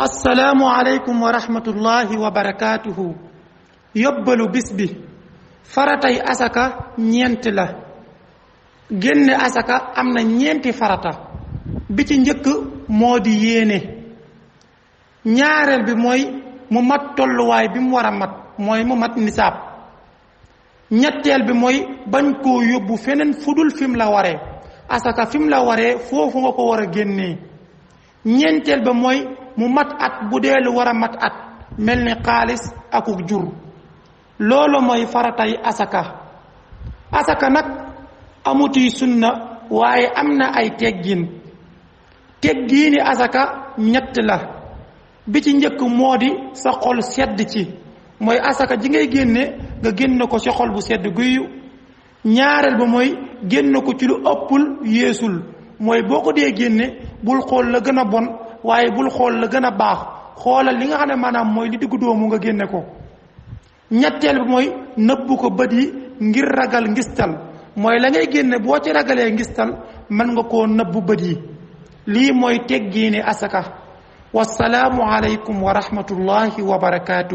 assalaamu aleykum wa rahmatullahi wa barakaatuhu. yóbbalu bis bi faratay asaka ñeent la. génne asaka am na ñeenti farata. bi ci njëkk moo di yéene. ñaareel bi mooy mu mat tolluwaay bi mu war a mat mooy mu mat nisaab. ñetteel bi mooy bañ koo yóbbu feneen fudul fi mu la waree. asaka fi mu la waree foofu nga ko war a génnee. ñeenteel ba mooy mu mat at bu dee lu war a mat at mel ni xaalis akuk jur. loolu mooy faratay asaka. asaka nag amuti sunna waaye am na ay teggin. teggiini asaka ñett la. bi ci njëkk moo di sa xol sedd ci mooy asaka ji ngay génne nga génn ko ci xol bu sedd guyu. ñaareel ba mooy génn ko ci lu ëppul yeesul mooy boo ko dee génne bul xool la gën a bon waaye bul xool la gën a baax xoolal li nga xam ne maanaam mooy li diggu doomu nga génne ko. ñetteel bi mooy nëbbu ko bët yi ngir ragal ngistal mooy la ngay génne boo ci ragalee ngistal mën nga koo nëbbu bët yi. lii mooy teggiini asaka. wassalaamu aleykum wa rahmatullahi wa barakaatu.